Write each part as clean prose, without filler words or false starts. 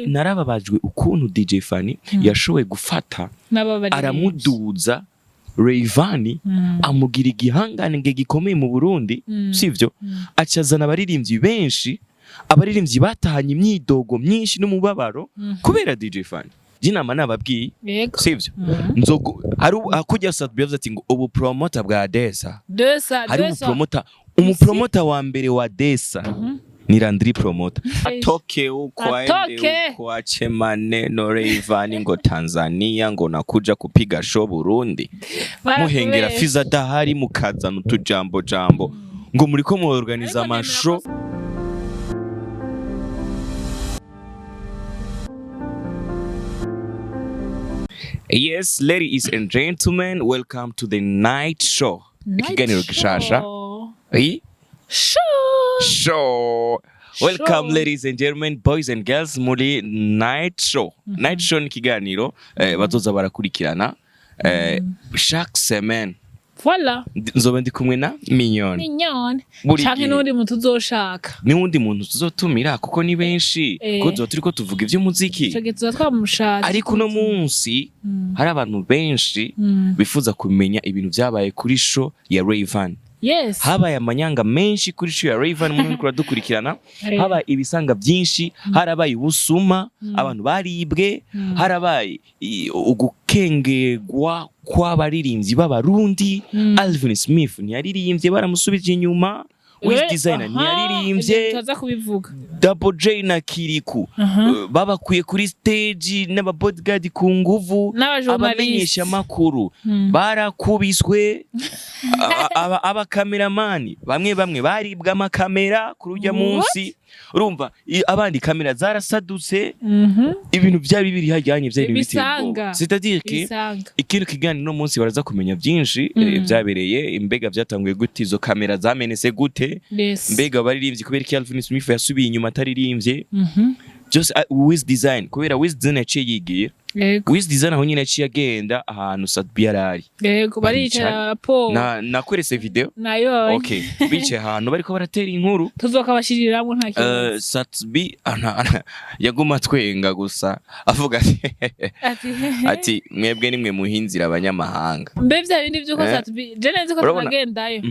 Narababajwe ukuntu DJ Fanny yashoboye gufata n'ababaririmbyi. Aramuduza Rayvanny, amugira igihangange gikomeye mu Burundi, sivyo? Acazana abaririmbyi benshi, abaririmbyi batahanye imyidogo myinshi n'umubabaro kubera DJ Fanny. Jinama nababwiye, sivyo? Nzogo hari hakujya Sat-B yavuze ati ngo ubu promoter bwa Desa Desa. hari Desa. ubupromoter, umupromoter wa mbere wa Desa ni Landry Promoter. Atoke huko aende Atoke. huko ache maneno Rayvanny ngo Tanzania ngo nakuja kupiga show Burundi, muhengera Barakubesha. Fiza adahari, mukazana utujambo jambo ngo muriko mu organiza Ariko nemera amashow. ko. Yes, ladies and gentlemen, welcome to the night show. Night Ikiganiro gishasha. show. Eh? Show. Show. Welcome, Show. ladies and gentlemen, boys and girls, muri night show. Night show ni ikiganiro bazoza barakurikirana chaque semaine. Voilà. Nzoba ndi kumwe na Mignone. Mignone. Buri Canke gihe. n'undi muntu uzoshaka. N'uwundi muntu tuzotumira kuko ni benshi, kuko tuzoba turiko tuvuga ivy'umuziki. Ico gihe tuza twamushatse. Ariko uno munsi hari abantu benshi bifuza kumenya ibintu vyabaye kuri show ya Rayvanny. Habaye amanyanga menshi kuri show ya Rayvanny, umuntu uriko uradukurikirana. Habaye ibisanga byinshi, harabaye ubusuma, abantu baribwe, harabaye ugukengerwa kw'abaririmbyi b'Abarundi. Alvin Smith ntiyaririmbye, baramusubije inyuma. Wiz Designer ntiyaririmbye. Ivyo turaza kubivuga. Double J na Kiriku babakuye kuri stage n'aba bodyguard ku nguvu. N'abajournaliste. Abamenyesha amakuru barakubiswe, abakameramani bamwe bamwe baribwa amakamera kuri urya What? munsi. Urumva, abandi kamera zarasadutse. Ibintu byari biri hajyanye, byari biteye ubwoba. Ibisanga. C'est-à-dire que Ibisanga. ikintu kiganiro no munsi baraza kumenya byinshi, byabereye imbega, byatanguye gute, izo kamera zamenetse gute, mbega abaririmbyi kubera iki Alvin Smith yasubiye inyuma ataririmbye, byose. Wiz Design, kubera Wiz Design yaciye yigiye. Wiz Design aho nyine yaciye agenda ahantu Sat-B yarari. Yego, baricara Baricara. barapo. Na nakweretse video. Nayo. Okay, bicaye ahantu bariko baratera inkuru. Tuzokabashiriramwo, nta kibazo. Sat-B yaguma twenga gusa avuga ati Ati ati mwebwe nimwe muhinzira abanyamahanga. Mbe vya bindi vy'uko Sat-B je nzi ko Urabona? tunagendayo.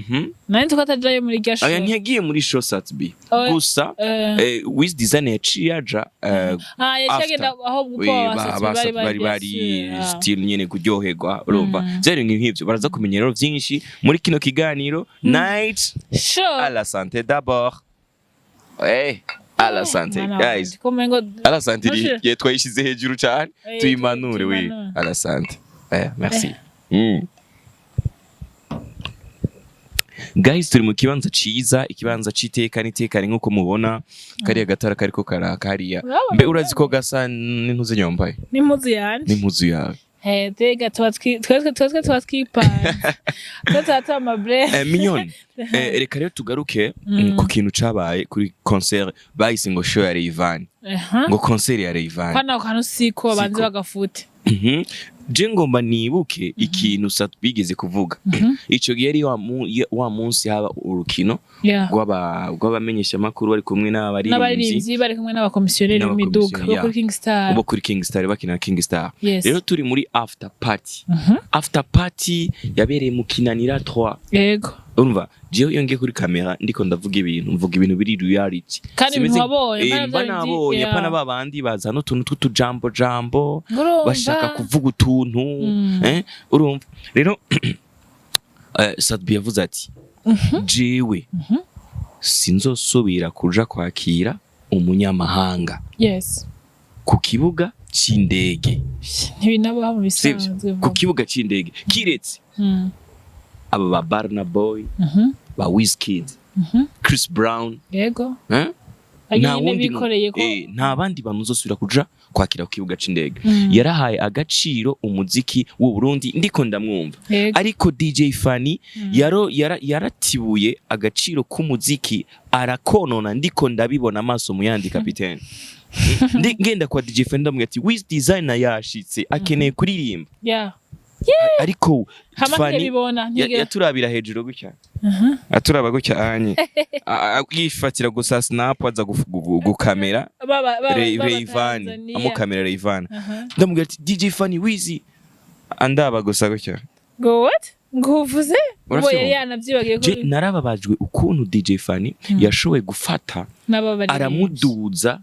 Nari nzi ko atajayo muri irya show. Aya ntiyagiye muri show Sat-B gusa. Wiz Design yaciye aja Ah, yaciye after. agenda aho gupo Ba Sat-B bari bari bari bari still nyene kuryoherwa. Urumva, byari ibintu nk'ivyo. Baraza kumenya rero byinshi muri kino kiganiro night. Show. À la santé d'abord, hey, à la santé, Mwana guys. wanje, ko umengo À la santé. Ntushire. Ye twayishize hejuru cyane. Tuyimanure we. Tuyimanure. À la santé, merci. Guys, turi mu kibanza ciza, ikibanza c'iteka n'itekane nk'uko mubona kariya gatara kariko karaka hariya. Urabona? Mbe urazi ko gasa n'impuzu nyombaye? N'impuzu yanje. N'impuzu yawe. Tega tuba twese tuba twipanze, twe tuba tuba amabre. Mignone, reka rero tugaruke ku kintu cabaye kuri concert bahise ngo show ya Rayvanny, ngo concert ya Rayvanny. Kwana ako kantu siko babanze Siko. bagafute. Je ngomba nibuke ikintu Sat bigeze kuvuga ico gihe, ari wa munsi haba urukino rw'abamenyeshamakuru bari kumwe n'abaririmbyi. N'abaririmbyi bari kumwe n'abakomisiyoneri b'imiduga N'abakomisiyoneri, bo kuri King Star. Bo kuri King Star, bakina King Star. Rero turi muri after party. After party yabereye mu Kinanira 3. Urumva, jewe iyo ngiye kuri kamera ndiko ndavuga ibintu, mvuga ibintu biri reality. Kandi ibintu wabonye, pana mba vya bindi, nabonye, pana ba bandi bazana utuntu tw'utujambo jambo Urumva? bashaka kuvuga utuntu. Urumva rero, Sat-B yavuze ati jewe sinzosubira kuja kwakira umunyamahanga ku kibuga c'indege. Ntibinabaho mu Sivyo? bisanzwe. Ku kibuga c'indege, kiretse aba ba Burna Boy, ba Wizkid, Chris Brown, eh? Agiye Nta nyine wundi bikoreye ko nta bandi bantu uzosubira kuja kwakira ku kibuga c'indege. Yarahaye agaciro umuziki w'u Burundi, ndiko ndamwumva. Ariko DJ Fanny yaratibuye agaciro k'umuziki, arakonona, ndiko ndabibona amaso mu yandi. Kapitene, ngenda kwa DJ Fanny ndamubwira ati Wiz Designer yashitse, akeneye kuririmba. Ariko Hama Fanny ntiyabibona. Yaturabira hejuru gutya, aturaba gutya anye yifatira gusa snap, aza gukamera Rayvanny. Tanzania. Amukamera Rayvanny. Ndamubwira ati: "DJ Fanny Wizi." Andaba gusa gutya. Ngo what? Ngo uvuze ubwo? Uravyumva? Yari yanavyibagiye ko Je narababajwe ukuntu DJ Fanny yashoboye gufata n'ababaririmbyi. Aramuduza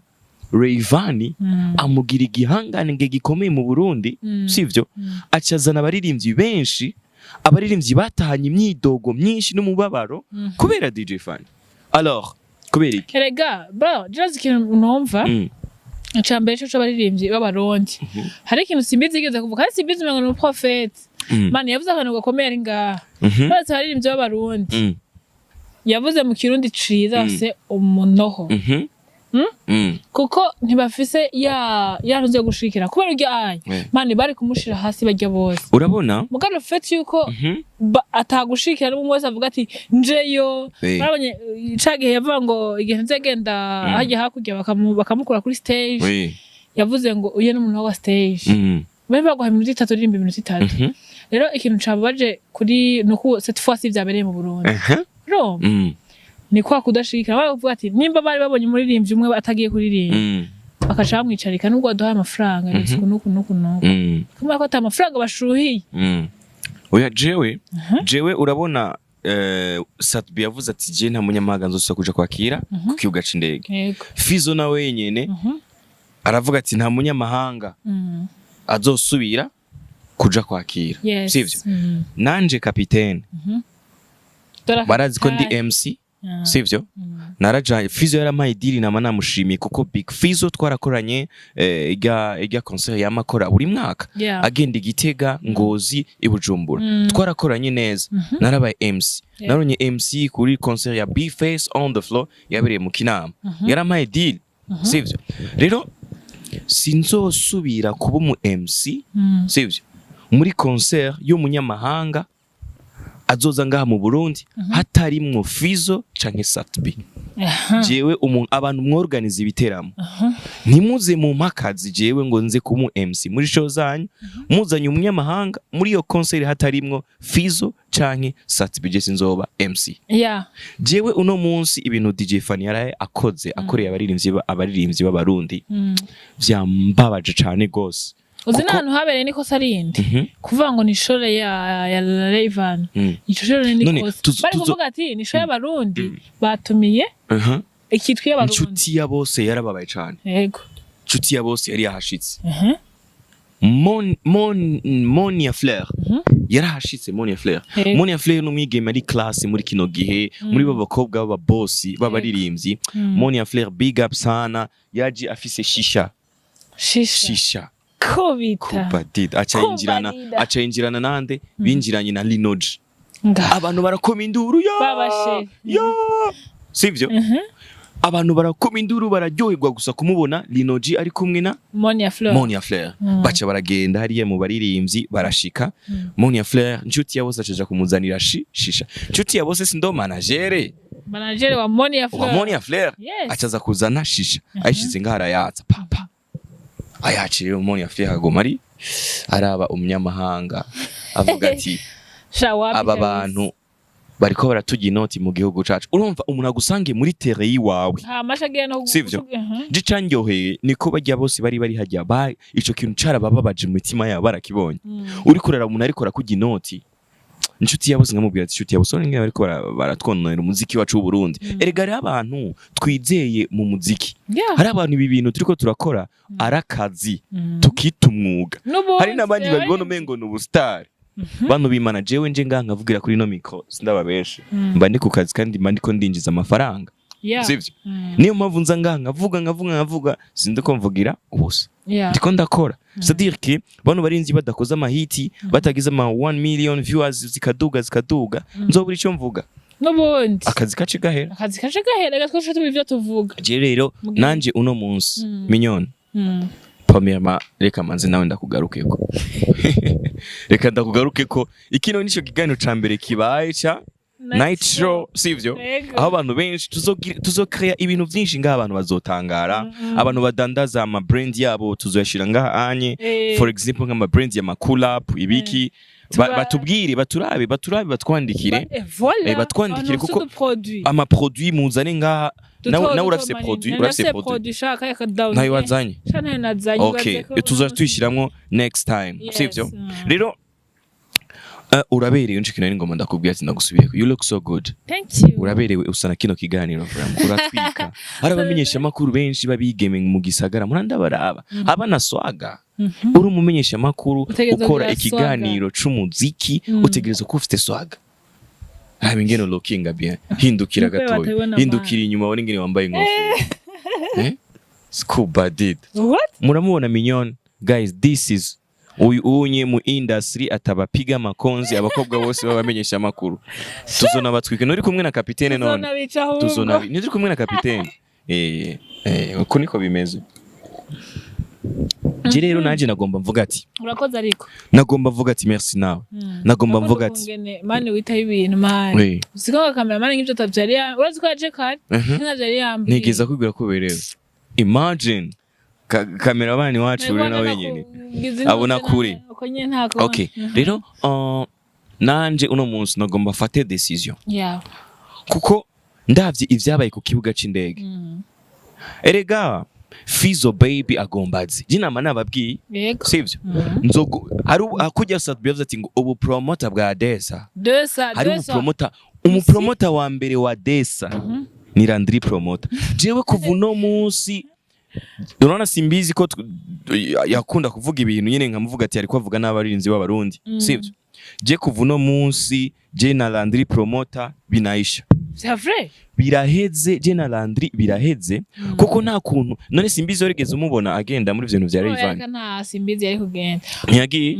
Rayvanny, amugira igihangange gikomeye mu Burundi, sivyo? Acazana abaririmbyi benshi, abaririmbyi batahanye imyidogo myinshi n'umubabaro kubera DJ Fanny. Alors kubera iki? Erega bro, just ikintu numva, icambere cyo c'abaririmbyi b'Abarundi, hari ikintu Simbizi yigeze kuvuga, kandi Simbizi umengo ni umuprofeti. Man, yavuze akantu gakomeye ari ngaha. Bose abaririmbyi b'Abarundi, yavuze mu Kirundi ciza, bafise umunoho. Kuko ntibafise ya ntuze yo gushikira kubera iryo anya. Man, bari kumushira hasi barya bose. Urabona? Mugabo fait yuko atagushikira n'umwe wese avuga ati njeyo. Barabonye ca gihe yavuga ngo igihe nzegenda hajya hakurya bakamukura kuri stage. Yavuze ngo uye n'umuntu wa stage, bari baguha iminota 3, uririmba iminota 3. Rero ikintu cababaje kuri nuko cette fois ci vyabereye mu Burundi. Urumva? Ni kwa kudashigikira, bavuga ati nimba bari babonye umuririmbyi umwe atagiye kuririmba, bakaca bamwicarika nubwo baduhaye amafaranga, nuku nuku nuku nuku, kumva ko ata mafaranga bashuhiye. Oya, jewe urabona, Sat-B yavuze ati: "Je nta munyamahanga nzosubira kuja kwakira ku kibuga c'indege." Fizo na wenyene aravuga ati nta munyamahanga azosubira kuja kwakira. Sivyo? Nanje kapitene, Dore barazi ko ndi akatari. MC, sivyo? Narajanye Fizo, yarampaye deal, nama namushimiye kuko Big Fizo twarakoranye, ijya concert yamakora buri mwaka, agenda Igitega, Ngozi, i Bujumbura. Twarakoranye neza, narabaye MC. Naronye MC kuri concert ya B Face on the Floor yabereye mu Kinama, yarampaye deal, sivyo? Rero sinzosubira kuba umu MC, sivyo, muri concert y'umunyamahanga azoza ngaha mu Burundi hatarimwo Fizo canke Sat-B. Jewe umuntu, abantu mworganiza ibiteramo, ntimuze mu mpakazi jewe ngo nze kumu MC muri show zanyu muzanye umunyamahanga muri iyo concert hatarimwo Fizo canke Sat-B, je sinzoba MC. Jewe uno munsi ibintu DJ Fanny yaraye akoze, akoreye abaririmbyi b'Abarundi, vyambabaje cane gose. Uzi n'ahantu habereye n'ikosa rindi, kuvuga ngo ni show ya Rayvanny. Ico show ni None ikosa. Bari kuvuga ati ni show y'Abarundi batumiye, ikitwa y'Abarundi. Inshuti ya bose yarababaye cane. Inshuti ya bose yari yahashitse. Monia Fleur yarahashitse, Monia Fleur. Monia Fleur n'umwigeme ari classe muri kino gihe, muri bo bakobwa b'ababosi b'abaririmbyi. Monia Fleur, big up sana, yaje afise shisha. Shisha. Shisha. Kubita. Kubadida, aca yinjirana. Kubadida. Aca yinjirana nande? Binjiranye na Linoji. Nga. Abantu barakoma induru ya Babashe. ya, sivyo? Abantu barakoma induru, bararyoherwa gusa kumubona Linoji ari kumwe na Monia Fleur. Monia Fleur. Baca baragenda hariya mu baririmbyi, barashika. Monia Fleur, inshuti ya bose, acaja kumuzanira shisha. Inshuti ya bose sindo manager? Manager wa Monia Fleur. Wa Monia Fleur. Acaza kuzana shisha, ayishize ngaho, arayatsa papa, ayaciriye Monia Fleur, agoma ari araba umunyamahanga, avuga ati Sha, wapi aba kabisa. bantu bariko baratuja inoti mu gihugu cacu. Urumva umuntu agusange muri terre yiwawe. Ha masha agiye no Sivyo? Je candyoheye niko bajya bose bari hajya ba ico kintu carabababaje mu mitima yabo, barakibonye. Uriko uraraba umuntu ariko arakurya inoti, inshuti ya bose, nkamubwira ati: "Inshuti ya bose, none bariko baratwononera umuziki wacu w'u Burundi." Erega hariho abantu twizeye mu muziki. Hari abantu ibi bintu turiko turakora arakazi, tukita umwuga. N'ubundi Hari n'abandi babibona umengo ni ubusitari. Bantu bimana, jewe nje ngaha nkavugira kuri ino micro, sindababeshe, mba ndi ku kazi kandi mba ndiko ndinjiza amafaranga, sivyo? Niyo mpamvu nza ngaha nkavuga, nkavuga, nkavuga, sindiko mvugira ubusa. Ndiko ndakora, c'est-à-dire que bano barinzi badakoze amahiti, batagize ama 1 million viewers, zikaduga zikaduga, nzobura ico mvuga. N'ubundi Akazi kace gahera. Akazi kaje gahera, gatwasha tuba ivyo tuvuga. Je rero nanje uno munsi, Mignone, premièrement reka manze nawe ndakugarukeko, reka ndakugarukeko. Ikino nico kiganiro ca mbere kibaye ca night show, sivyo? Yego. Aho abantu benshi tuzokreya ibintu vyinshi ngaha, abantu bazotangara. Abantu badandaza ama brand yabo tuzoyashira ngaha anye. For example nk'ama brand ya ma cool up ibiki. Batubwire, baturabe, batwandikire. Voilà. Batwandikire Abantu kuko bafise uduproduit. Amaproduit muzane ngaha. Duto Nawe duto urafise manini. produit? Nari Urafise nafise produit? produit shaka ya down. Ntayo wazanye? Sha, ntayo nazanye. Okay, Ubaze ko tuza tuyishiramwo next time. Yes, Sivyo? Rero uraberewe. Nshikina nari ngoma ndakubwira ati ndagusubiyeko, you look so good. Thank you. Uraberewe, usana kino kiganiro vraiment uratwika. Hari abamenyesha makuru benshi babigeme mu gisagara murandabaraba abana swaga. Uri umumenyesha makuru Utegerezwa ukora kugira ikiganiro c'umuziki, utegerezwa kuba ufite swaga. Raba ingene looking bien, hindukira Nuko gatoya, batabibona. hindukira inyuma ubone ingene wambaye ingofero, eh? Scuba did. What? Muramubona Mignone, guys, this is uyu unye mu industry atabapiga makonzi. Abakobwa bose babamenyesha amakuru tuzona batwike. Nuri kumwe na kapitene none? Tuzonabica ahubwo. Tuzona nturi kumwe na kapitene. Uko niko bimeze. Je rero nanje nagomba mvuga ati Urakoze ariko. Nagomba mvuga ati merci nawe. Nagomba Urakoze mvuga ati ukungene mani witaho ibintu mani. Oui. Uziko nka cameraman nk'ivyo atavyari urazi ko yaje kare? Ntavyari yambwiye. Nigeza kwibwira ko uberewe. Imagine cameraman wacu rero nawe wenyene abona kure. Uko nyene ntako. Okay, rero nanje uno munsi nagomba fate decision kuko ndavye ivyabaye ku kibuga c'indege. Erega Fizo Baby agomba azi jinama nababwiye. Sivyo? Nzogo hari hakujya Sat yavuze ati ngo ubu promoter bwa Desa Desa, hari desa. Ubu promoter, umupromoter wa mbere wa Desa ni Landry Promoter. Jewe kuva uno munsi urabona simbizi ko yakunda kuvuga ibintu nyine nkamuvuga ati ariko avuga n'abarinzi b'Abarundi. Sivyo? Je kuva uno munsi, je na Landry Promoter binaisha. C'est vrai? Biraheze, je na Landry biraheze, kuko nta kuntu none simbizi warigeze umubona agenda muri ivyo bintu vya Rayvanny? Reka, nta simbizi yari kugenda. Ntiyagiye.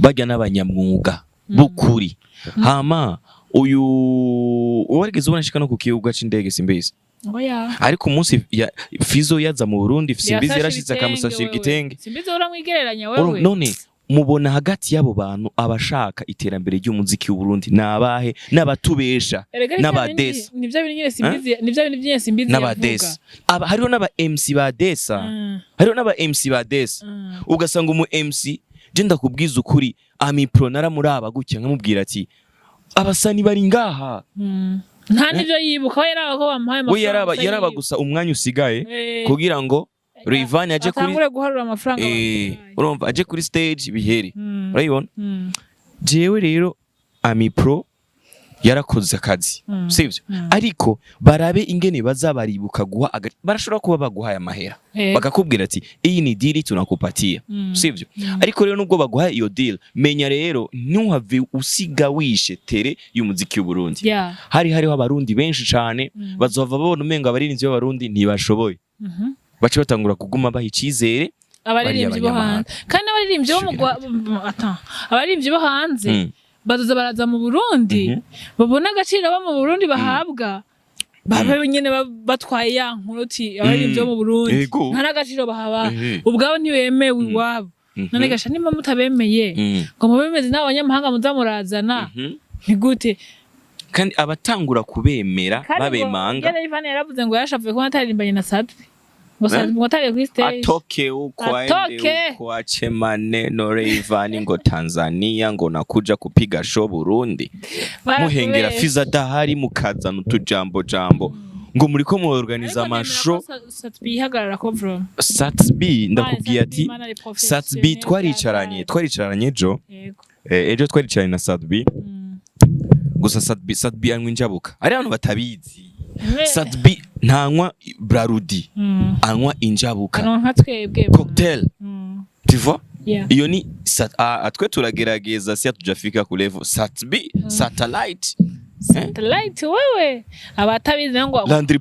Bajya n'abanyamwuga b'ukuri. Hama uyu warigeze ubona ashika no ku kibuga c'indege simbizi? Oya. Ariko umunsi ya Fizo yaza mu Burundi, simbizi Yasashe yarashitse ibitenge akamusasira wewe. igitenge. Simbizi uramwigereranya wewe. None mubona hagati y'abo bantu abashaka iterambere ry'umuziki w'u Burundi ni abahe? N'abatubesha Erega ni bya n'abadesa. Ni bya bintu nyine simbizi, ni bya bintu nyine simbizi yavuga. N'abadesa. Aba hariho n'aba MC ba Desa. Hariho n'aba MC ba Desa. Ugasanga umu MC, je ndakubwiza ukuri, Ami Pro naramuraba gutya nkamubwira ati abasani bari ngaha. Nta n'ivyo yibuka, we yaraba ko bamuhaye We amafaranga yaraba gusa yaraba yiwe. gusa umwanya usigaye kugira ngo Rayvanny aje kuri atangure guharura amafaranga bamuhaye. Urumva aje kuri stage bihere. Urayibona? Jewe rero Ami Pro yarakoze akazi. Sivyo? Ariko barabe ingene bazabaribuka guha barashobora kuba baguhaye amahera, bakakubwira ati iyi ni deal tunakupatia. Sivyo? Ariko rero nubwo baguhaye iyo deal, menya rero ntuhave usiga wishe tere y'umuziki w'u Burundi. Hari hariho Abarundi benshi cane bazova babona umengo abaririmbyi b'Abarundi ntibashoboye, bace batangura kuguma baha icizere abaririmbyi bo bariya. hanze. Kandi n'abaririmbyi bo mu attends, abaririmbyi bo hanze bazoza baraza mu Burundi, babona agaciro abo mu Burundi bahabwa, babe nyene batwaye ya nkuru uti abaririmbyi bo mu Burundi nta n'agaciro bahaba, ubwabo ntibemewe iwabo. None gasha nimba mutabemeye ngo mubemeze n'abanyamahanga muza murazana, ni gute? Kandi abatangura kubemera Kandi ngo babemanga. Yari Ivan yaravuze ngo yashavuye kuba ataririmbanye na Sadbi, ngo Sadbi ngo atariye kuri stage. Atoke huko aende Atoke. huko ache maneno Rayvanny ngo Tanzania ngo nakuja kupiga show Burundi, muhengera Barakubesha. Fiza adahari mukazana utujambo jambo ngo muriko muorganiza Ariko nemera amashow. ko Sadbi yihagarara ko from Satsby, ndakubwiye ati Imana ari Satsby professionnel. twaricaranye ejo. Yego. Ejo twaricaranye na Sadbi. Gusa Sadbi anywa injabuka, ari abantu batabizi. Sadbi ntanywa Brarudi, anywa injabuka. Ano nka twebwe. Cocktail. Tu vois? Yeah. Iyo ni twe turagerageza, si hatujafika ku level Satbi satellite. Satellite wewe, abatabizi nayo ngo Landry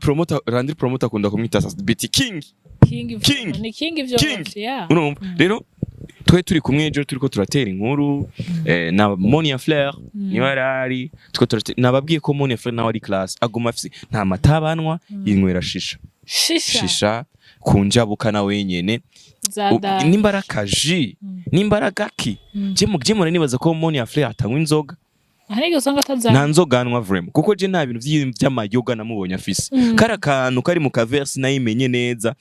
Promoter akunda kumwita Satbi King. King. King. Ni king ivyo. King. Yeah. Urumva rero twe turi kumwe ejo turiko turatera inkuru na Monia Flair niwe yarari turiko nababwiye ko Monia Flair nawe ari class, aguma afise nta mata banwa, yinywera shisha. Shisha. Shisha kunjabuka na wenyene. Za da. Nimba ari akaji, nimba ari agaki, je mure nibaza ko Monia Flair atanywa inzoga. Hari igihe usanga ataza. Nta nzoga anywa vraiment, kuko je nta bintu vy'amayoga namubonye afise. Kari akantu kari mu kaversi nayimenye neza.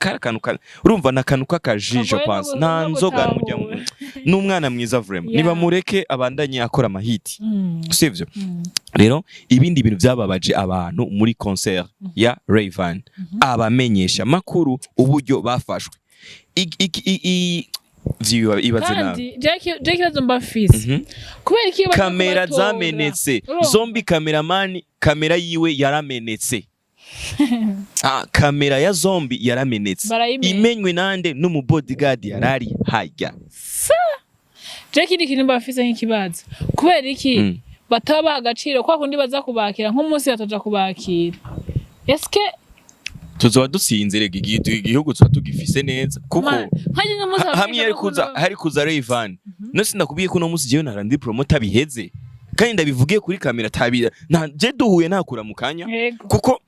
Kari akantu urumva ni akantu k'akajisho. Kagoye no Panse nta no nzoga mujya gutahura. N'umwana mwiza vraiment. Nibamureke abandanye akora amahiti, sivyo? Rero ibindi bintu byababaje abantu muri concert ya Rayvan, abamenyesha makuru uburyo bafashwe. Ibaze nawe. Kandi je ikibazo mba mfise, kubera iki iyo baje Kamera kubatora? zamenetse. Urumva? Zombi kameramani, kamera yiwe yaramenetse. Kamera ya Zombi yaramenetse. Barayimena. Imenywe nande? N'umu bodyguard yarari hajya. Je ikindi kintu mba mfise nk'ikibazo, kubera iki bataba baha agaciro kwa kundi baza kubakira, nk'umunsi bataja kubakira, eske Tuzoba dutsinze rega, igihugu tuba tugifise neza kuko nkanjye n'umunsi hamwe yari kuza, hari kuza Rayvan. No sinakubwiye ko no munsi jewe na Landry Promoter biheze, kandi ndabivugiye kuri kamera tabira nta je duhuye ntakura mu kanya, kuko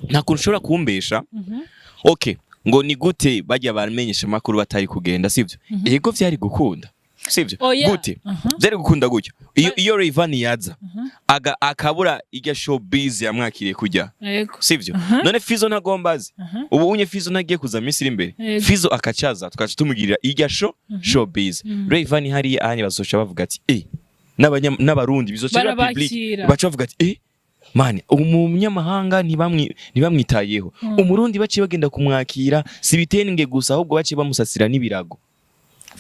nta kuntu ushobora kumbesha. Okay, ngo ni gute bajya bamenyesha amakuru batari kugenda, sivyo? Yego, vyari gukunda, sivyo? Oya. Gute vyari gukunda gutyo iyo Rayvan yaza aga akabura irya showbiz yamwakiriye kujya, sivyo? None Fizo ntagomba azi? Ubu unye Fizo ntagiye kuza minsi iri imbere? Yego. Fizo akacaza tukaca tumugirira irya showbiz. Rayvan hariya anye bazoca bavuga ati n'abarundi bizoca biba public. Barabakira. Baca bavuga ati mani umunyamahanga ntibamwitayeho, umurundi baciye bagenda kumwakira, si ibitenge gusa, ahubwo baciye bamusasira n'ibirago.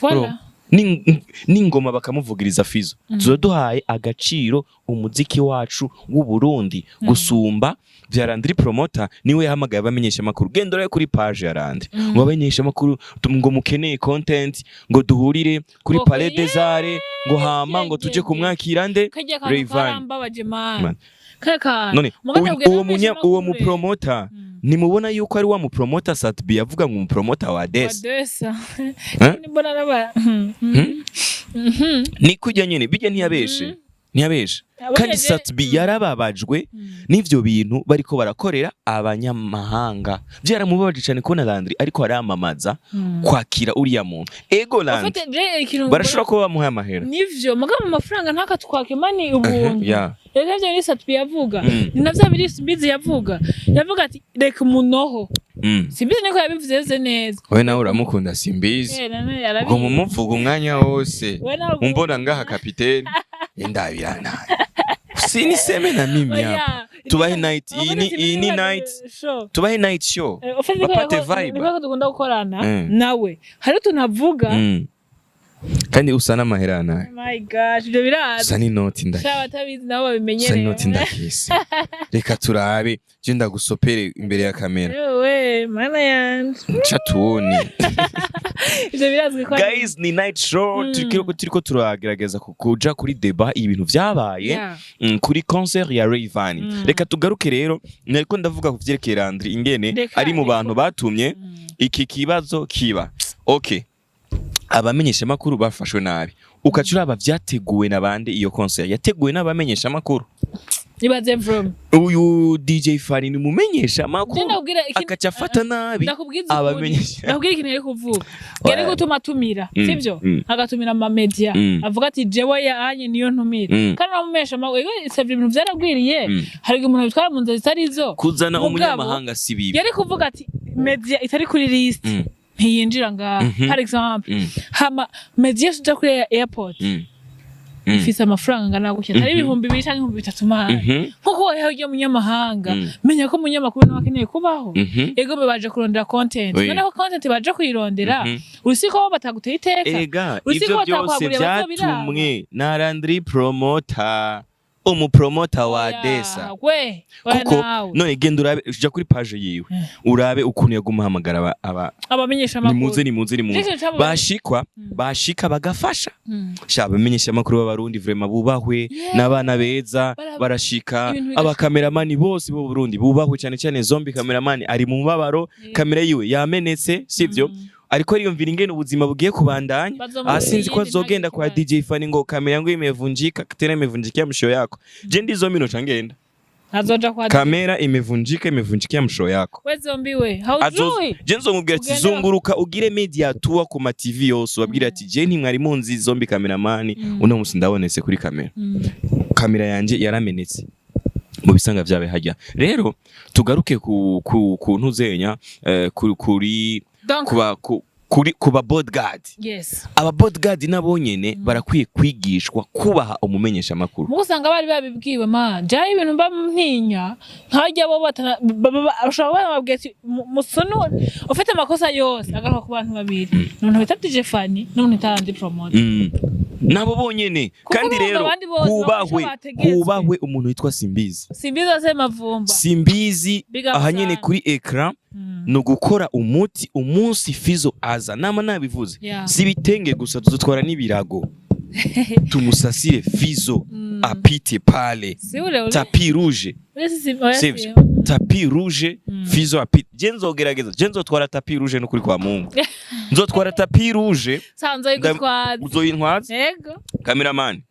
Voilà. N'ingoma bakamuvugiriza. Fizo tuba duhaye agaciro umuziki wacu w'u Burundi gusumba vya Landry Promoter. Niwe yahamagaye abamenyesha makuru. Genda urabe kuri page ya Landry ngo abamenyesha makuru ngo mukeneye content, ngo duhurire kuri Ngo Palais des Arts, ngo hama ngo tuje kumwakira nde? Kajya kantu Rayvan. karambabaje man. Man. Kaya kantu. None Mugabo ndabwira uwo munya uwo n'abamenyeshamakuru. Mupromota nimubona yuko ari wa mupromota Satbi yavuga ngo umupromota wa Des. Wadesa. Eh? Mbona naba Ni kujya nyene bijya, ntiyabeshe, ntiyabeshe. Kandi Satbi yarababajwe n'ivyo bintu bariko barakorera abanyamahanga. Byaramubabaje cyane kubona Landry ariko aramamaza kwakira uriya muntu. Ego Landry Ufite je ikintu barashobora kuba bamuhaye amahera. Nivyo, mugabo amafaranga ntakatwake mani ubuntu. Reka ivyo ni Satbi yavuga. Ni navyo biri Simbizi yavuga. Yavuga ati reka umunoho. Simbizi niko yabivuze neza. We nawe uramukunda Simbizi. Eh, nane yarabizi. Ubwo mumuvuga umwanya wose. We nawe Umbona ngaha kapiteni indabirana siniseme na mimi hapa. Oya. Tubahe night, iyi ni night. Show. Tubahe night show. Eh, ufite niko Bapate vibe. niko dukunda gukorana nawe. Hari utuntu avuga. Kandi usa n'amahera nawe. Oh my gosh, ibyo birazi. Usa n'inoti ndaki. Sha abatabizi nabo Usa babimenyereye. n'inoti ndakisi. Reka turabe je ndagusopere imbere ya kamera. Yewe, mana yanje. Nca tuone. Ibyo birazwi ko Guys, ni night show. Turiko turagerageza kuja kuri débat ibintu vyabaye kuri concert ya Rayvanny. Reka tugaruke rero, nariko ndavuga ku vyerekeye Landry ingene Reka, ari mu reka. bantu batumye iki kibazo kiba. Okay, abamenyesha makuru bafashwe nabi, ukaca uraba vyateguwe na bande? Iyo concert yateguwe n'abamenyesha makuru. Ibaze from. Uyu DJ Fari ni umumenyesha makuru, Ndakubwira akaca afata nabi ndakubwiza ukuri. abamenyesha. Ndakubwira ikintu yari kuvuga. Yari gutuma atumira, sivyo? Agatumira ama media. Avuga ati jewe yanye niyo ntumira. Kandi abamenyesha amakuru, ego savye ibintu vyaragwiriye. Hari igihe umuntu abitwara mu nzira zitari zo. Kuzana Mugabo, umunyamahanga si bibi. Yari kuvuga ati media itari kuri list ntiyinjira ngaha, par exemple. Hama media yose uja kuri airport ifise amafaranga angana gutya, atari 2000 canke 3000 mani. Nkuko waheho ujya munyamahanga, menya ko umunyamakuru nawe akeneye kubaho. Ego be baje kurondera content. Noneho content baje kuyirondera, uzi ko bo bataguteye iteka, Erega uzi ivyo ko byose batakwaguriye bazobiraba. vyatumwe na Landry Promoter, umupromota wa Oya, Desa. we oya. Kuko Nawe none genda urabe, uja kuri page yiwe urabe ukuntu yaguma ahamagara aba abamenyesha amakuru. Nimuze, nimuze, nimuze. Nicyo Bashikwa bashika bagafasha. Sha abamenyesha amakuru b'abarundi vraiment bubahwe, n'abana beza. Barashika ibintu bigashika. Abakameramani bose b'u Burundi bubahwe, cyane cyane Zombi kameramani ari mu mubabaro. Kamera yiwe yamenetse, sivyo? Ariko ariyumvira ingene ubuzima bugiye kubandanya. Bazomugurira Ah, sinzi ko iyindi, azogenda kwa nta DJ Fani ngo kamera yangu imevunjika, tena imevunjikia msho yako. Je ndi Zombi noca ngenda. Azoja kwa Kamera imevunjika, imevunjikia msho yako. We Zombi we haujui. Je nzomubwira ati Ugende zunguruka ugire media tour ku ma TV yose, ubabwira ati je ntimwari munzi Zombi kameramani, uno musi ndabonetse kuri kamera. Kamera yanje yaramenetse. Mu bisanga vyabe hajya. Rero tugaruke ku ntuzenya, kuri Donc kuba kuri kuba bodyguard. Aba bodyguard nabo nyene barakwiye kwigishwa kubaha umumenyesha makuru. Mugo usanga bari babibwiwe, man. Jaye ibintu mba ntinya nkajya bo batana ushobora kubona babwiye ati: "Musoni ufite amakosa yose agaruka ku bantu babiri, n'umuntu bita DJ Fanny n'umuntu bita Landry Promoter." Nabo bonyene. Kuko Kandi urumva rero abandi bose hubahwe bakora ico bategetswe. Hubahwe umuntu witwa Simbizi. Simbizi ase mavumba. Simbizi. Big up Aha nyene sana. kuri écran ni ugukora umuti umunsi Fizo aza, nama nabivuze, si ibitenge gusa, tuzotwara n'ibirago tumusasire Fizo apite pale. Si ule ule Tapis rouge. Ule si oya. Sivyo? Si. Tapis rouge, Fizo apite. Je nzogerageza, je nzotwara tapis rouge, n'ukuri kwa Mungu nzotwara tapis rouge. Sanzo yigutwaza. Uzoyintwaza? Yego. Cameraman,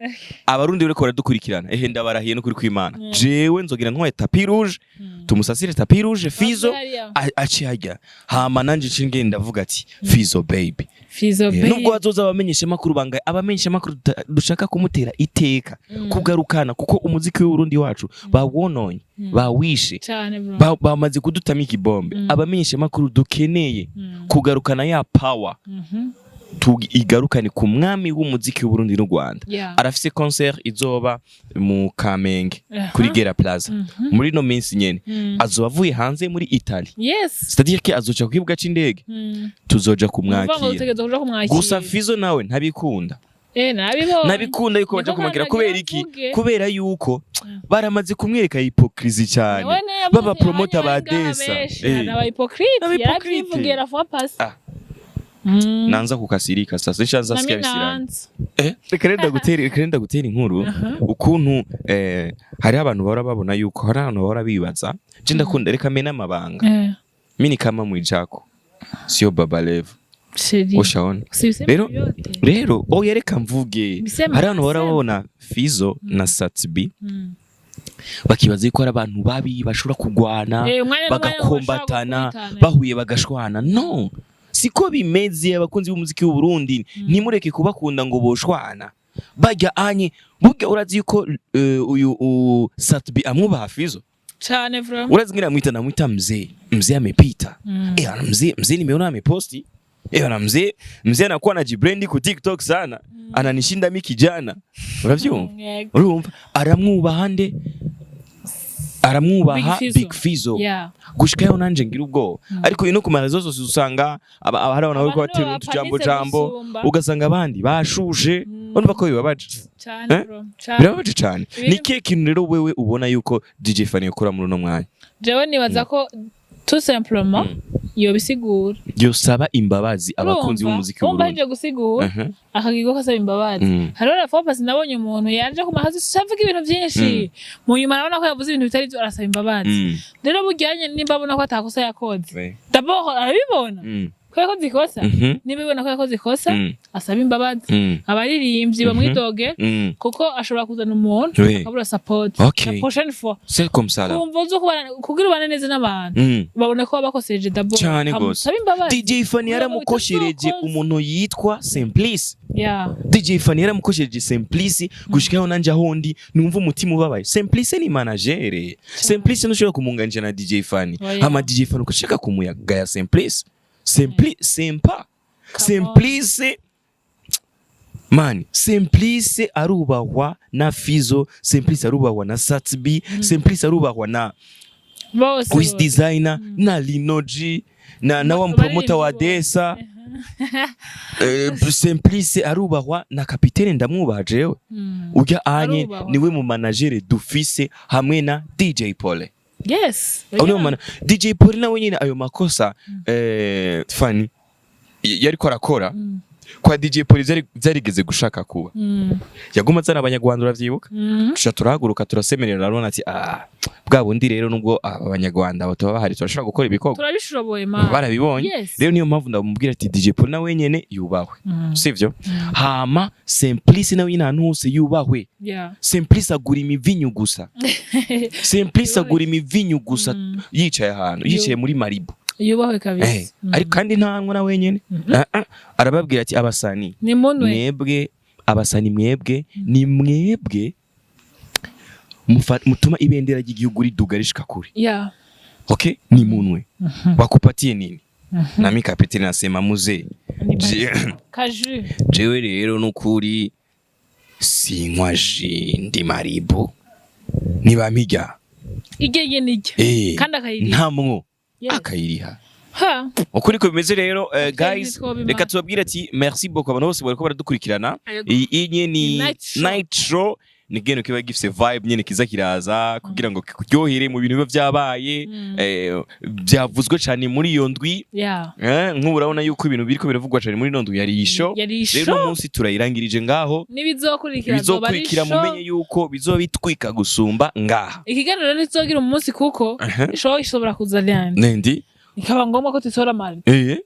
Abarundi bariko baradukurikirana, ehe, ndabarahiye n'ukuri kw'Imana, jewe nzogira ntwaye tapis rouge, tumusasire tapis rouge Fizo. Hariya. Aciye hajya, hama nanje nce ngenda ndavuga ati: "Fizo baby." Fizo baby. Nubwo hazoza abamenyesha makuru bangaye, abamenyesha makuru dushaka kumutera iteka kugarukana, kuko umuziki w'Uburundi wacu bawononye, bawishe. Cyane, bro. Bamaze kudutama ikibombe. Abamenyesha makuru dukeneye kugarukana ya power, tuigarukane ku mwami w'umuziki w'Uburundi n'u Rwanda. Arafise concert izoba mu Kamenge kuri Gera Plaza muri no minsi nyene. Azoba avuye hanze muri Italy. C'est-à-dire que azoca ku kibuga c'indege, tuzoja Nukuvuga ngo kumwakira. dutegerezwa kuja kumwakira. Gusa Fizo nawe ntabikunda. Eh, nabibonye. Ntabikunda yuko baja Niko kumwakira. nagira Kubera iki? mvuge. Kubera yuko baramaze kumwereka hypocrisie cyane. Nawe yavuze Baba ati, promoter ba abanya ngaha Desa. benshi, n'aba hypocrite. N'aba hypocrite. Yaravyivugiye la fois passée. Ah. Naanza kukasirika sasa, nishaanza Nami sikia visirani. nanze. Reka rero ndagutera inkuru ukuntu hariho abantu bahora babona yuko hari abantu bahora bibaza. Je ndakunda, reka mena amabanga. Mimi kama Mwijaku, sio Baba Levo. Chéri. Ushaona? Si Rero vyote. rero oya, reka mvuge. Bisema, Hari abantu bahora sema. babona Fizo na Sat-B bakibaza yuko ari abantu babi bashobora kugwana, Eh, umwanya n'umwanya bagakombatana, bashobora gukubitana. bahuye bagashwana. No siko bimeze. Abakunzi b'umuziki w'u Burundi, ntimureke kubakunda ngo boshwana bajya anye. Burya urazi yuko uyu Sat-B amwubaha Fizo. Cane, vraiment. Urazi ngira amwita, namwita mzee, mzee amepita. Ana mzee, mzee nimeona ameposti. Ana mzee, mzee anakuwa anajibrandi ku TikTok sana, ananishinda mi kijana, uravyumva? Yego. Urumva aramwubaha nde? Aramwubaha. Big Fizzo. Big Fizzo. Gushikayo nanje ngira ubwoba, ariko ino ku marezo zose usanga hari abantu bariko Abantu batera utujambo bapanitse jambo, gusumba. ugasanga abandi bashuje. Urumva ko bibabaje. Cane, Eh? bro. Cane. Birababaje cane. Ni kihe kintu rero wewe ubona yuko DJ Fanny yakora muri uno mwanya? Jewe nibaza ko tout simplement yobisigura. Yosaba imbabazi abakunzi b'umuziki wumva w'Uburundi. aje gusigura, akagirwa ko asaba imbabazi. Hariho la fois passée nabonye umuntu yaje ku mahazi avuga ibintu byinshi, mu nyuma arabona ko yavuze ibintu bitari byo, arasaba imbabazi. Rero burya nimba abona ko atakosa yakoze, d'abord arabibona ko yakoze ikosa. Niba ibona ko yakoze ikosa, asaba imbabazi abaririmbyi bamwidoge, kuko ashobora kuzana umuntu akabura support. La prochaine fois, C'est comme ça là. kumva uzi kugira ubane neza n'abantu, babone ko wabakoseje d'abord. Cane gose. Usabe imbabazi. DJ Fanny Kugira ngo yaramukoshereje bitazokoza. umuntu yitwa Simplice. DJ Fanny yaramukoshereje Simplice gushikaho nanje aho ndi numva umutima ubabaye. Simplice ni manager. Simplice ntushobora kumunganisha na DJ Fanny. Oya. Hama DJ Fanny ukashaka kumuyagaya Simplice. Simplice Sempa. Come on. Simplice man, Simplice arubahwa na Fizo, Simplice arubahwa na Sat-B, Simplice arubahwa na Bose Wiz bose. Designer na Linoji na wa mpromota wa Abaririmbyi bose. Desa. Simplice arubahwa na kapitene, ndamwubaha jewe. Urya anye Arubahwa. niwe mu manager dufise hamwe na DJ Pole. Abo niwe DJ Pole nawe nyine ayo makosa Fanny yariko arakora kwa DJ Pole vyarigeze gushaka kuba yaguma azana Abanyarwanda, uravyibuka? Tuca turahaguruka, turasemerera, urabona ati: "Ah, bwa bundi rero nubwo aba Banyarwanda bataba bahari, turashobora gukora ibikorwa." Turabishoboye, man. Barabibonye. Rero niyo mpamvu ndamubwira ati DJ Paul nawe nyene yubahwe, sivyo? Hama Simplice nawe nyene ahantu hose yubahwe. Simplice agura imivinyu gusa, Simplice agura imivinyu gusa yicaye ahantu, yicaye muri Maribu. Yubahwe kabisa. Ariko kandi ntanywa na wenyene. Ah, ah. Arababwira ati: "Abasani, Ni munwe. mwebwe abasani, mwebwe ni mwebwe Mutuma ibendera ry'igihugu riduga rishika kure. Okay, ni munwe wakupatie nini? Nami kapiteni nasema muzee, Ni kaju. Jewe rero nukuri sinywa jus, ndi Maribu nibampirya. Igenge nijya. Kandi akayiriha. Ntamwo. Akayiriha. Ha. Uko niko bimeze rero, guys. Ntitwobimara. Reka tubabwire ati merci beaucoup abantu bose bariko baradukurikirana. Yego. Iyi nye ni Night show. Night show ni geno kiba gifise vibe nyene kiza kiraza kugira ngo kikuryohere mu bintu biba vyabaye, byavuzwe cane muri iyo ndwi. Nk'ubu urabona yuko ibintu biriko biravugwa cane muri ino ndwi yari iyi show. Yari Rero show. uno munsi turayirangirije ngaho. N'ibizokurikira azoba ari Ibizokurikira, show. mumenye yuko bizoba bitwika gusumba ngaha. Ikiganiro rero ntizogira umunsi kuko show ishobora kuza ryandi. Nendi. Bikaba ngombwa ko tutora mari,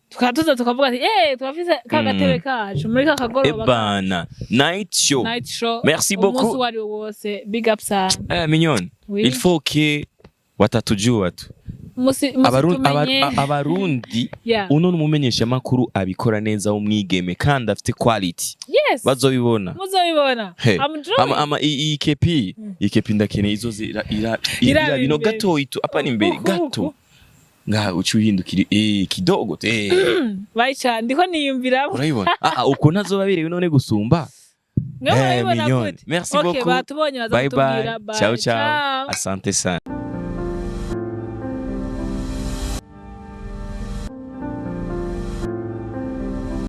tukaba tuza tukavuga ati turafise ka gatebe kacu muri ka kagoroba. Ebana, night show. Night show. Merci Umunsi beaucoup. uwo ari wo wose, big up sana. Mignonne. Oui. Il faut que watatujua tu. Musi tumenye. Abarundi, uno numumenyesha makuru abikora neza w'umwigeme kandi afite quality. Bazobibona. Muzobibona. Hey. I'm drawing. Ama iyi kepi, iyi kepi ndakeneye izo zira ira Iraba ira bino imbere. gato itu apa ni imbere Uku, gato. uku. Nga uci uhindukira kidogo. Bayica ndiko niyumviramo. Urayibona? Ah, uko ntazoba berewe none gusumba. Mwe murabibona Mignonne. gute? Merci Okay, beaucoup. batubonye baza Bye bye. kutubwira. Bye. Ciao ciao. Asante sana.